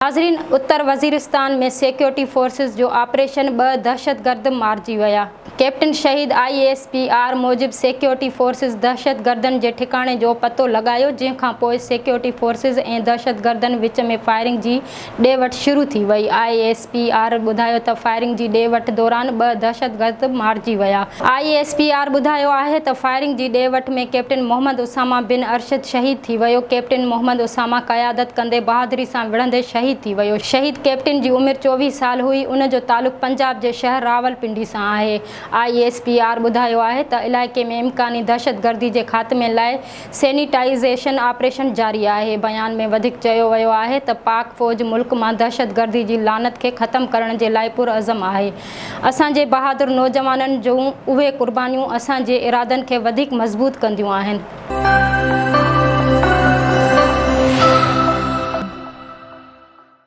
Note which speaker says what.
Speaker 1: ناظرين Uttar Waziristan ۾ security forces جو operation, ٻه دهشتگرد مارجي ويا. ڪيپٽن شهيد I S P R موجب سيڪيورٽي فورسز دهشتگردن جي ٺڪاڻي جو پتو لڳايو جنهن کان پوء سيڪيورٽي فورسز ۽ دهشتگردن وچ ۾ فائرنگ جي ڏي وٺ شروع ٿي وئي. I S P R ٻڌايو ته فائرنگ جي ڏي وٺ دوران ٻه دهشتگرد مارجي ويا. I S P R ٻڌايو آهي ته فائرنگ جي ڏي وٺ ۾ ڪيپٽن محمد اسامه بن ارشد شهيد ٿي ويو، ڪيپٽن محمد اسامه قيادت ڪندي بهادري سان وڙهندي شهيد ٿي ويو، شهيد ڪيپٽن جي عمر 24 سال هئي، ان جو تعلق پنجاب جي شهر راولپنڊي سان آهي. I S P R ٻڌايو آهي ته علائقي ۾ امڪاني دهشتگردي جي خاتمي لاء سينيٽائيزيشن آپريشن جاري آهي. بيان ۾ وڌيڪ چيو ويو آهي ته پاڪ فوج ملڪ مان دهشتگردي جي لعنت کي ختم ڪرڻ جي لاء پرعزم آهي. اسان جي بهادر نوجوانن جون اهي قربانيون اسان جي ارادن کي وڌيڪ مضبوط ڪنديون آهن.